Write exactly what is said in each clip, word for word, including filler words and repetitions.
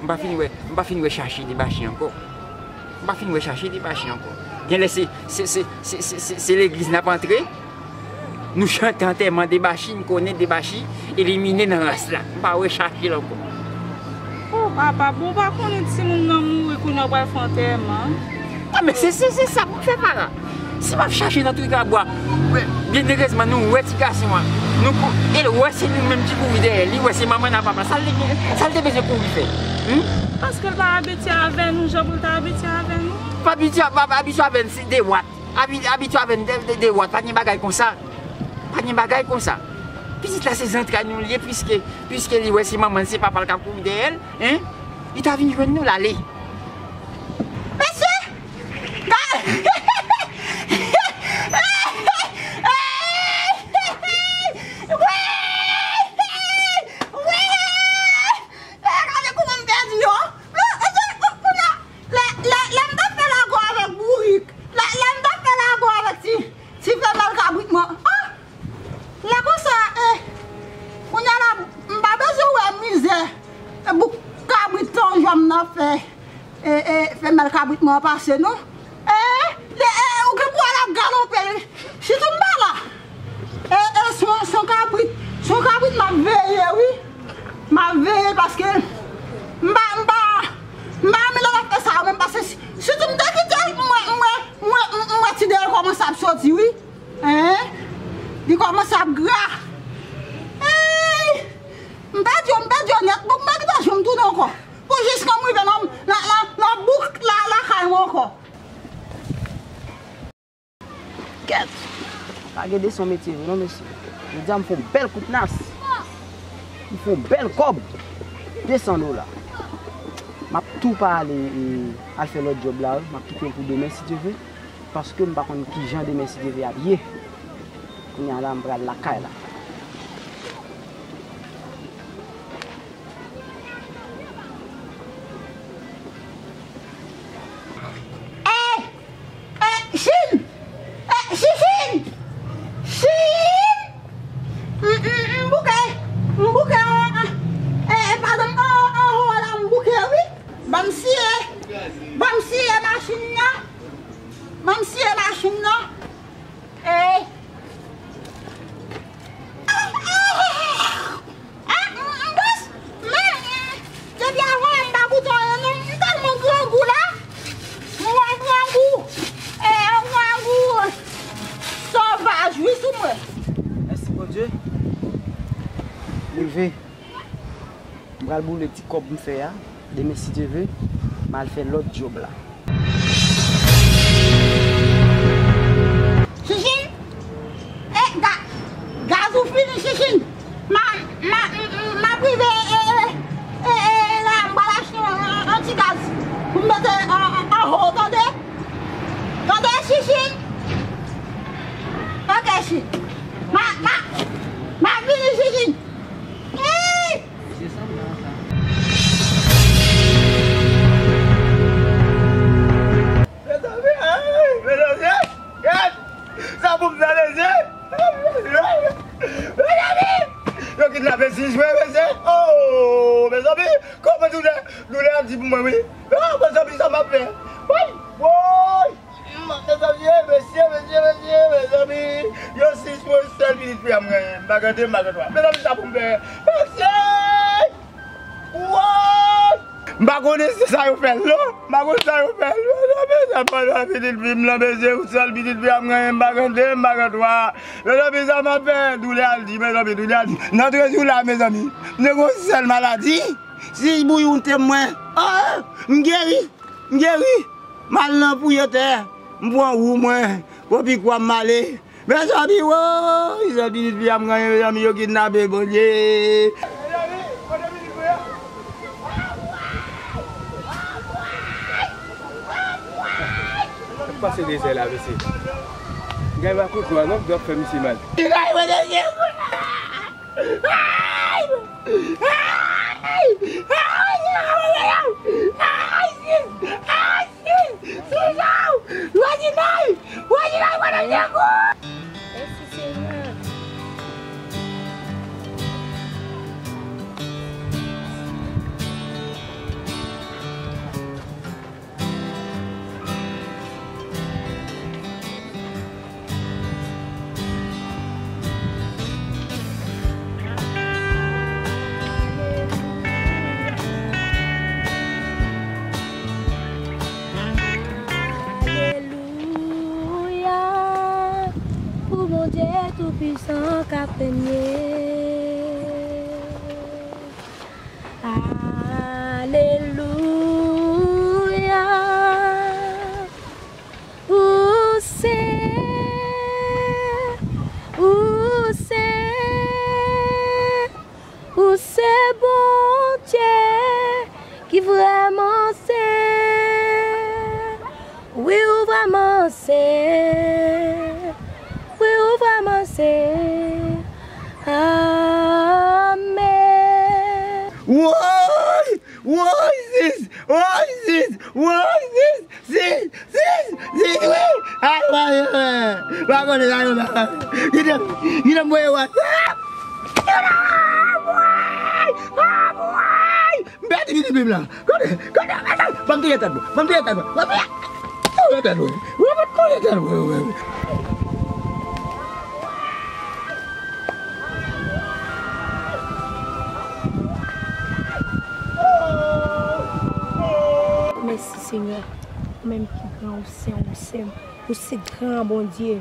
M pa fin wè, m pa fin wè chache debache ankò. M pa fin wè chache debache ankò. Genlè se, se, se, se, se, se, se legliz n ap antre. Nou chante antèman debache, n konnen debache elimine nan ras la. M pa wè chache l ankò. O papa, bon, w pa konnen timoun nan mouri, kounye a w pral fè antèman. A, men se, se, se sa pou m fè, para. Si m ap chache nan trikabwa, byenerezman, nou wè ti gason an. Nou kou-, e l wè se nou menm ki kouri dèyè l. Li wè se manman n ak papa. Sa l te, sa l te bezwen kouri fè? Hmm? Paske l pa abitye avè nou, jan pou l ta abitye avè nou. Pa abitye, pa, pa abitye avè n, se de wat. Abi-, abitye avè n de, de, de wat. Pa gen bagay konsa. Pa gen bagay konsa. Pitit la se zantray nou l ye, piske, piske li wè se manman l, se papa l k ap kouri dèyè l, hein? Li ta vin jwenn nou la, li. Mesye! Ga-, wi! Wi! Wi! Gade kouman m pèdi yo. Lè, lè, lè, lè m t ap fè lago avèk bourik, lè, lè m t ap fè lago avèk ti, ti femèl kabrit mwen, oh! Lè konsa, eh, kounye a la, m pa bezwen wè mizè, eh, bouk kabrit tan jòm nan fè, eh, eh, femèl kabrit mwen an pase, non. Eh, lè, eh, ou gen pou wè l ap galope, sitou m pa la. Eh, eh, se yon, se yon kabrit, se yon kabrit m ap veye, wi. M ap veye paske m pa, m pa, m pa renmen lè l ap fè sa yo menm, paske si, sitou m te kite l, m wè, m wè, m wè, m wè ti dèyè l kòmanse ap soti, wi. Hein? Li kòmanse ap gra. Ey! M pèdi yo, m pèdi yo nèt. Bon, m pa gentan janm tounen ankò. Pou jiskan m rive nan, nan, nan, nan bouk la, lakay mwen ankò. Kèt! Pa gen desan metye vre non, mesye. Jodi a m fè yon bèl kout nas. M fè yon bèl kòb. De san dola. M ap tou pa ale, e, al fè lòt djòb la, wi. M ap kite l pou demen, si Dye vle. Paske m pa konn kijan demen, si Dye vle, ap ye. Kounye a la, m pral lakay la. Ey! Eh, Chin! Eh, Chichin! Chin! M, m, m bouke, m bouke, eh, eh, eh, padon, oh, oh, oh, la, m bouke, wi. Ban m siye, ban m siye machin nan. Ban m siye machin nan. Ey! Ah, m, m plis, men, m, depi avan m pa goute anyen non, m tèlman grangou la. M wè grangou. E, grangou sovaj, wi, sou mwen. Mèsi, Bondye. M leve. M pral boule ti kòb m fè a. Demen, si Dye vle, m al fè lòt djòb la. Chichin! Eh, ga-, gaz ou fini, Chichin! Ma, ma, m, m, m ap rive, eh, eh, eh, eh, la, m pral achte yon, yon, yon ti gaz pou m mete an, an, anho, tande? Tande, Chichin? Ok, Chichin. Ma, ma, m ap vini, Chichin. Hey! Mezanmi, ay, mezanmi, gad sa pou m fè, mezanmi. Mezanmi, yo kidnape sis mwen, mezanmi. Oh, mezanmi, kòman doulè, doulè ap di pou mwen, wi. Oh, mezanmi, sa m ap fè. Woy, woy. Mezanmi, mesye, mesye, mesye, mezanmi, yo sis mwen, sèl pitit fi a m genyen, m pa gen de, m pa gen twa. Mezanmi, sa pou m fè? Mesye! Woy! M pa konnen si sa yo fè l, non. M pa konnen sa yo fè l. Mezanmi, sa pa nan pitit fi m nan, mesye, yon sèl pitit fi a m genyen, m pa gen de, m pa gen twa. Mezanmi, sa m ap fè? Doulè al di, mezanmi, doulè al di. Nan trèz jou la, mezanmi, m te gen yon sèl maladi. Si bouyi yon te mwen, oh, m geri. M geri, m al nan pouye tè, m pran wou mwen, epi kwa m ale. Mezanmi, woy, mezanmi, pitit fi a m genyen, mezanmi, yo kidnape, Bondye. Sa k pase dezè la, mesye? Gay pa kout mwa non, dòk fè misye mal. Gay, mwen te gen kout mwa. Ay! Ay! Ay! Ay! Ay! Ay! Ay! Reginald! Reginald, mwen ap sekou! Mèsi, Senyè. Pwisan k ap renye. Alelouya. Ou se, ou se, ou se Bondye ki vrèman se. Wi, ou vrèman se. Wi, ou vrèman se. Amèn. Woy! Woy, sis! Woy, sis! Woy, sis! Sis! Sis! Sis! Wi! Ay, woy, woy! Pa konnen sa yo la. Kite m, kite m voye WhatsApp! Anmwey! Anmwey! M pèdi pitit m la. Kote, kote, kote? Ban m touye tèt mwen. Ban m touye tèt mwen. Ban m touye tèt mwen. Ban m touye tèt mwen. Mèsi, Senyè. Ou menm ki gran, ou sen, ou sen. Ou se gran Bondye.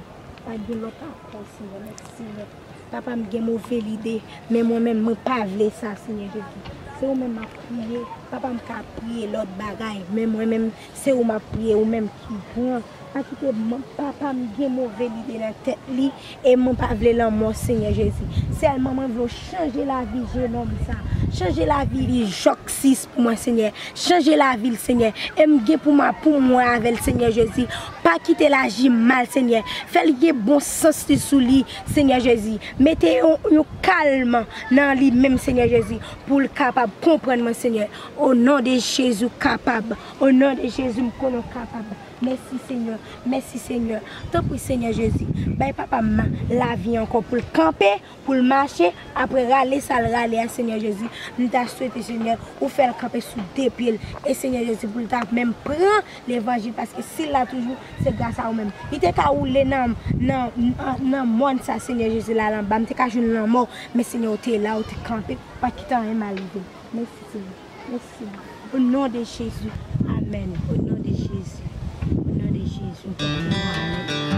Pa gen lòt ankò, Senyè. Mèsi, Senyè. Papa, m gen move lide, men mwen menm, mwen pa vle sa, Senyè Jezi. Se ou menm m ap priye. Papa, m ka priye lòt bagay, men mwen menm, se ou m ap priye, ou menm ki gran. Pa kite m, papa, m gen move lide nan tèt li, e mwen pa vle lanmò, Senyè Jezi. Sèlman, mwen vle w chanje lavi jenòm sa. Chanje lavi li, Jòk sis pou mwen, Senyè. Chanje lavi l, Senyè. E m gen pou m, pou m wè avè l, Senyè Jezi. Pa kite l aji mal, Senyè. Fè l gen bon sans li sou li, Senyè Jezi. Mete yon, yon kalm nan li menm, Senyè Jezi, pou l kapab konprann mwen, Senyè. O non de Jezi, w kapab. O non de Jezi, m konnen w kapab. Mèsi, Senyè. Mèsi, Senyè. Tanpri, Senyè Jezi. Bay papa m lavi ankò pou l kanpe. Pou l mache, apre rale sa l rale a, Senyè Jezi, m ta swete, Senyè, ou fè l kanpe sou de pye l. E Senyè Jezi, pou l ta menm pran levanjil, paske si l la toujou, se gras a ou menm. Li te ka woule nan, nan, nan, nan mòn sa, Senyè Jezi, la l anba. M te ka jwenn lanmò, men Senyè, ou te la, ou te kanpe, pa kite anyen mal rive l. Mèsi, Senyè. Mèsi. O non de Jezi. Amèn. O non de Jezi. O non de Jezi. Amèn.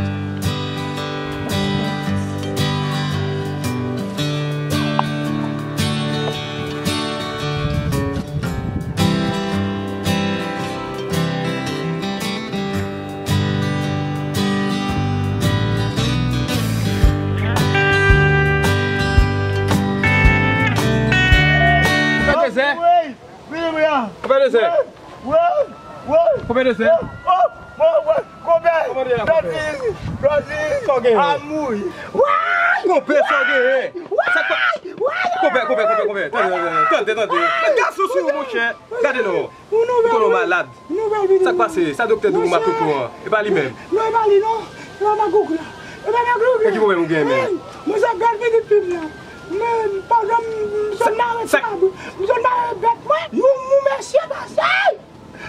Ou fè dezè? Wi, wi, wi. Ou fè dezè? Wi, wi, wi. Ou fè dezè? Oh, oh, oh, oh, konpè. Kòman ou ye la, konpè? Sa w genyen? Amouy. Konpè, sa w genyen? Sa k pa... Konpè, konpè, konpè, konpè. Tande, tande, tande, tande. Gason sou ou, monchè. Gade non. Ou konnen w malad. Sa k pase? Sa doktè di w pou makoko an? E pa li menm. Non, e pa li non. E pa makoko la. E pa makoko la. E ki pwoblèm ou gen menm? Mwen sa gad pitit fi m nan. Men, pandan m sot mare sa, m sot mare bèt mwen, yon, yon mesye pase.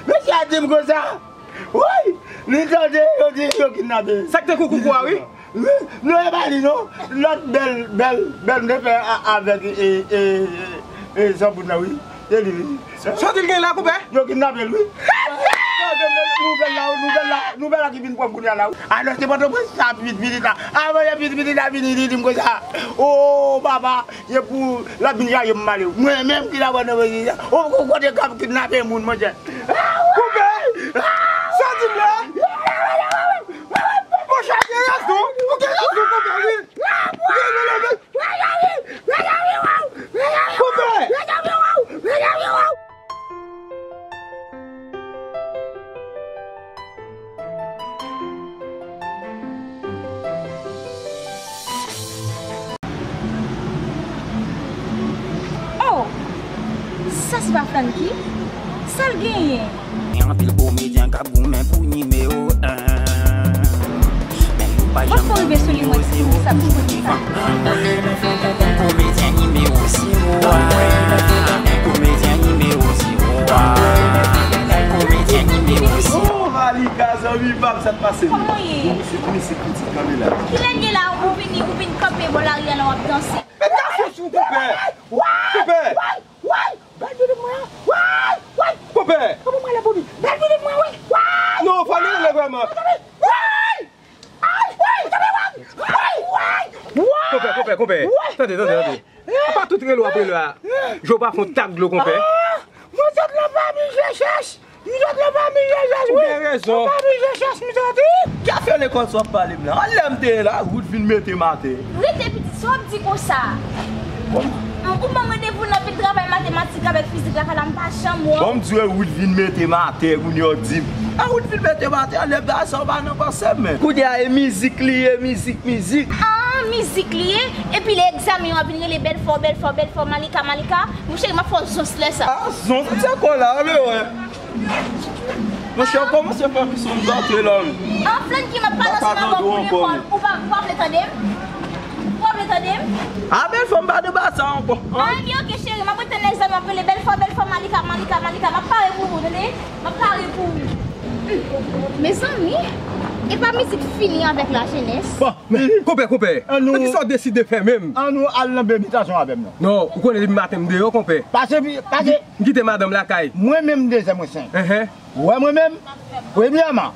Mesye a di m konsa. Wi, li tande yo di yo kidnape. Sa k te kou koukou a, wi. Wi, non, e pa li non. Lòt bèl, bèl, bèl m te fè a-, avèk, e, e, e, e, Zanbout la, wi. Se li, wi. Sa w di l gen la, konpè? Yo kidnape l, wi. Tande nouvèl la, wi, nouvèl la, nouvèl la ki vin pran m kounye a la, wi. Alò, se Pòtoprens sa, pitit, pitit la. Avan yè pitit, pitit la vini, li di m konsa. O, papa, se pou l ap vin chache m male. Mwen menm ki ta pran nan peyi a. O, o, kote k ap kidnape moun, monchè. Konpè! Sa w di m la? Monchè, gen rezon. Ou gen rezon, konpè, wi. Ou gen rezon, konpè. Konpè! Oh! Sa se pa Francky? Sa l genyen? Gen anpil komedyen k ap goumen pou nimewo en. Men yo pa janm nan nimewo zewo. Komedyen nimewo zewo a. Komedyen nimewo zewo a. Komedyen nimewo zewo. Oh, Malika, zanmi pa m, sa k pase? Kòman w ye? Bon, mesye, mesye, pitit kanpe la. Kilè n ye la, ou vini, ou vin kanpe bò lari a la, w ap danse? Met gason sou konpè. Konpè. Woy! Bèl pitit mwen an! Woy! Woy! Konpè! Konpè mwen lè pou li! Bèl pitit mwen, wi! Woy! Non, fò li rele vrèman. Woy! Ay! Woy! Woy! Woy! Woy! Konpè, konpè. Tande, tande, tande. A pa tout rele w ap rele a. Jodi w pa fè yon tak dlo, konpè. Mwen sot nan pami Jechèch. Mwen sot nan pami Jechèch, wi. Ou gen rezon. Nan pami Jechèch, mwen soti. Ki afè lekòl sa w ap pale m la? Anlè m te ye la, Wout vin mete m atè. Rete pitit, sa w ap di konsa? M, ou ban m randevou nan vil travay matematik avèk fizik la, fè la m pa janm wè w. Bon, m di w, Wout vin mete m atè, kounye a w di m. A, Wout vin mete m atè, anlè bagay sa w pa nan panse m, men. Kounye a, e mizik li ye, mizik, mizik. Ah, mizik li ye? Epi lè egzamen yo ap vin rele bèl fò, bèl fò, bèl fò, Malika, Malika. Mon cheri, m ap fè w zons lè sa. Ah, zons, se kò la, ale wè. Monchè, kòmanse fè pis moun antre la wi. An flann ki m ap pale ansanm avè w pou lekòl. Ou pa, ou pa vle tande m? Ou pa vle tande m? Ah, bèl fò, m pa nan bagay sa ankò. Ah, ebyen, oke, cheri, m ap ret tann egzamen, m ap rele bèl fò, bèl fò, Malika, Malika, Malika, m ap pare pou ou, tande? M ap pare pou ou. Mezanmi, e pa mizik fini avèk lajenès. Bon, men, konpè, konpè, poukisa w deside fèmen m? Ann nou al nan bèl bitasyon avè m non. Non, ou konnen depi maten m deyò, konpè. Pase, pase. M kite madanm lakay. Mwen menm, dezyèm mwen senk. Enhen. Ou wè mwen menm? Premyèman,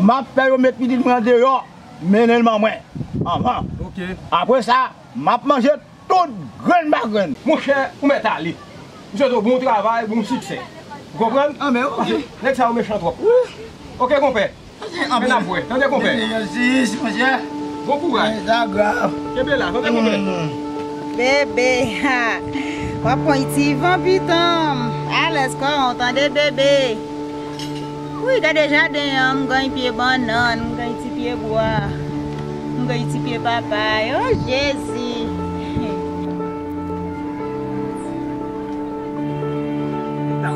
m ap fè yo met pitit mwen an deyò, mennen l ban mwen. Anvan. Oke. Apre sa, m ap manje tout grenn pa grenn. Monchè, ou mèt ale. M swete w bon travay, bon siksè. Ou konprann? Ah, men, oke. Nèg sa yo mechan twòp. Oke, konpè. Men n ap wè. Tande, konpè. Jis, monchè. Bon kouraj. Sa grav. Kenbe la, tande, konpè. Bebe, ha. W ap pran ti van pitan m. Alèz kò w tande, bebe. Wi, gade jaden an, m ganny pye bannann, m ganny ti pye bwa, m ganny ti pye papay. O Jezi! Sa w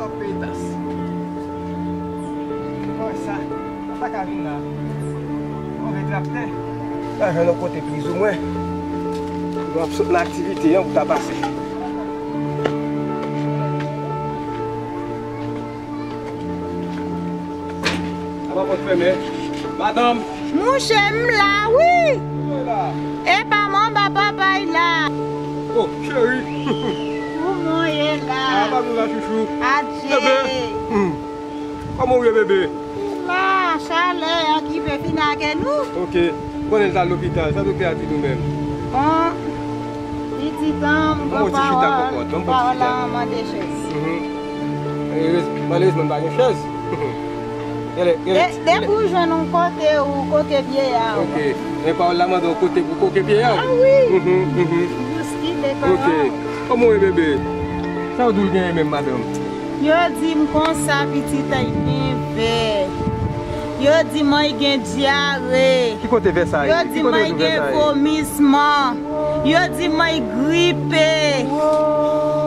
ap peye tas? Wè sa. Sa ka vin la. Move traktè. Lajan nan kote plizoumwen. Nou ap sot nan aktivite an pou ta pase. Apa pòt fèmen. Madanm. Mouche, m la, wi. Ou la? Epa m anba papay la. Oh, cheri. Kouman w ye la? Ah, pa nou la, chouchou. Adje. Bebe. Hmm. Kòman w ye, bebe? M la, chalè an ki pe fin ake nou. Oke. Ou konnen l t al lopital, sa doktè a di nou menm? Bon, pitit an, m pran pawòl, pawòl la an mande chèz. Mhm. Malerezman, m pa gen chèz. Depi w jwenn yon kote ou koke pye a. Oke. Men pawòl la mande yon kote pou koke pye a. Ah wi. Mhm, mhm. Bouskile kò a. Oke. Kòman w ye, bebe? Sa w di w genyen menm, madanm? Yo di m konsa pitit ay gen vè. Yo di m ay gen dyare. Ki kote vè sa ye? Yo di m ay gen vomisman. Yo di m ay gripe.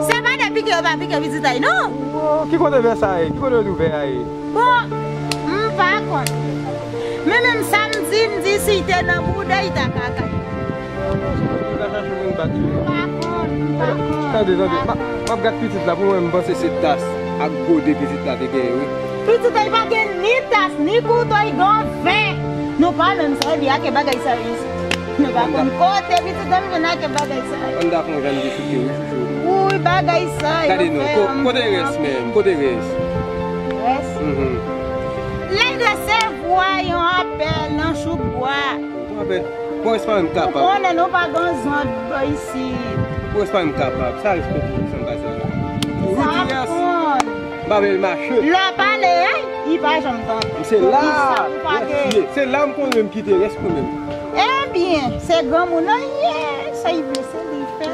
Se pa de pike yo pa pike pitit ay non. Ki kote vè sa ye? Ki kote yo di w vè a ye? Bon, m pa konn. Men menm sa m di, m di si l te nan bouda, li ta ka kay. Ou ka chache moun bat li. M pa konn, m pa konn. Tande, tande, m ap, m ap gad pitit la pou mwen, m panse se tas ak gode pitit la te genyen, wi. Pitit la, li pa gen ni tas, ni kouto, li gen vè. Nou pa menm sa, epi ake bagay sa yo isit. Nou pa konn kote pitit la m jwenn ake bagay sa yo. Ann dakò jan m te choute, wi, chouchou. Wi, bagay sa yo. Gade non, kote rès menm, kote rès? Rès? Mhm. Lè l resevwa yon apèl nan Choukbwa. Bon, rès pa menm kapab. Ou konnen nou pa gen zòn bò isit. Bon, rès pa menm kapab. Sa respè pou ou, sa m pa sa la. Ou di rès. M pa vle l mache. Lè w pale, ay, li pa janm tande. Se la, se la m konnen m kite rès pou menm. Ebyen, se granmoun nan ye, sa li vle se li fè.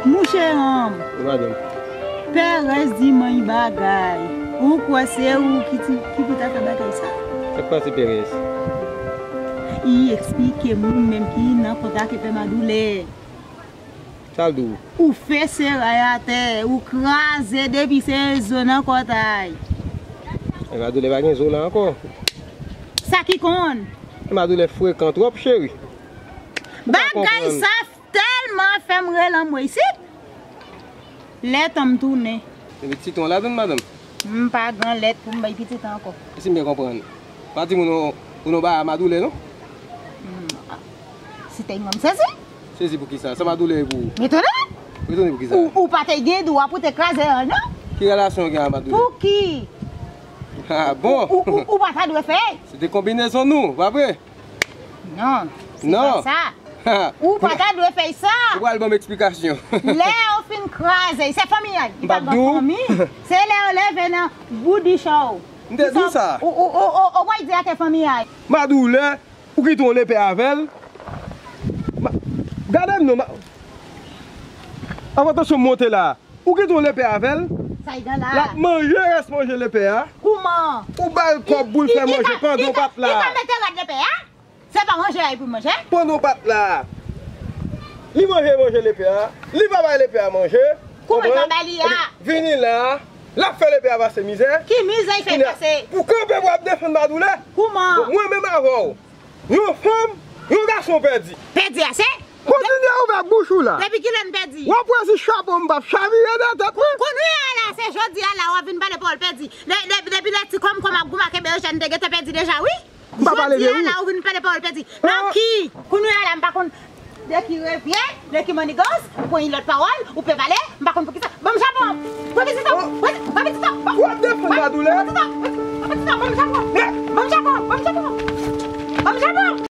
Mouche an. Wi, madanm. Pè rès di m yon bagay. Ou kwè se ou ki ti, ki pou ta fè bagay sa? Sa k pase, pè rès? Li eksplike m ou menm ki nan kontak e pè Madoulè. Sa l di w? Ou fese ray atè, ou kraze depi se zo nan kòtay. E Madoulè pa gen zo la ankò. Sa ki konn? E Madoulè frekan twòp, cheri. Bagay sa tèlman fè m rele anmwe isit. Lè tan m tounen. Epi ti ton ladann, madanm? M pa gen lèt pou m bay pitit an ankò. E si m byen konprann, pa di moun ou, ou non ba a Madoulè, non? Hmm, ah. Si te m sezi. Sezi pou ki sa? Sa Madoulè ye pou ou? M etone. Ou etone pou ki sa? Ou, ou pa te gen dwa pou te kraze an, non? Ki relasyon w gen a Madoulè? Pou ki? Ah, bon. Ou, ou, ou, ou pa ta dwe fè. Se te konbinezon nou, pa vre? Non. Non. Sa. Ou pa ta dwe fè sa. Ou pral ban m eksplikasyon. Lè yo fin kraze, se fanmi a. Li pa gen fanmi. Se lè yo leve nan boudicha w. M te di w sa. Ou, ou, ou, ou, ou pral di a ke fanmi a. Madoulè, ou kite yon lepè avè l. Ma-, gade m non. Ma-, avan tansyon m monte la. Ou kite yon lepè avè l. Sa y gen la. L ap manje rès manje lepè a. Kouman? Ou ba l kòb pou l fè manje pandan w pa t la. Li ka mete rad lepè a? Se pa manje a li pou manje? Pandan w pa t la, li manje manje lepè a, li pa bay lepè a manje. Kouman l pa bay li a? Vini la, l ap fè lepè a pase mizè. Ki mizè l fè pase? Pou kanpe pou ap defann Madoulè. Kouman? Bon, mwen menm avè w, yon fanm, yon gason pèdi. Pèdi a se? Kontinye ouvè bouch ou la. Depi kilè n pèdi? W ap wè si chapo m p ap chavire nan tèt mwen. Kounye a la, se jodi a la w ap vin pale pawòl pèdi. De-, de-, depi lè ti kòm kòm ap goumen ak Ewojen te gentan pèdi deja, wi. M pa pale de ou. Jodi a la, ou vin pale pawòl pèdi. Nan ki? Kounye a la, m pa konn de ki revyen, de ki mannigans, ou pran yon lòt pawòl, ou pe pale, m pa konn poukisa. Ban m chapo an. Pran pitit lan. Pran, pran pitit lan. W ap defann Madoulè. Pran pitit lan. Pran pitit lan. Ban m chapo an. Ban m chapo an. Ban m chapo an. Ban m chapo an.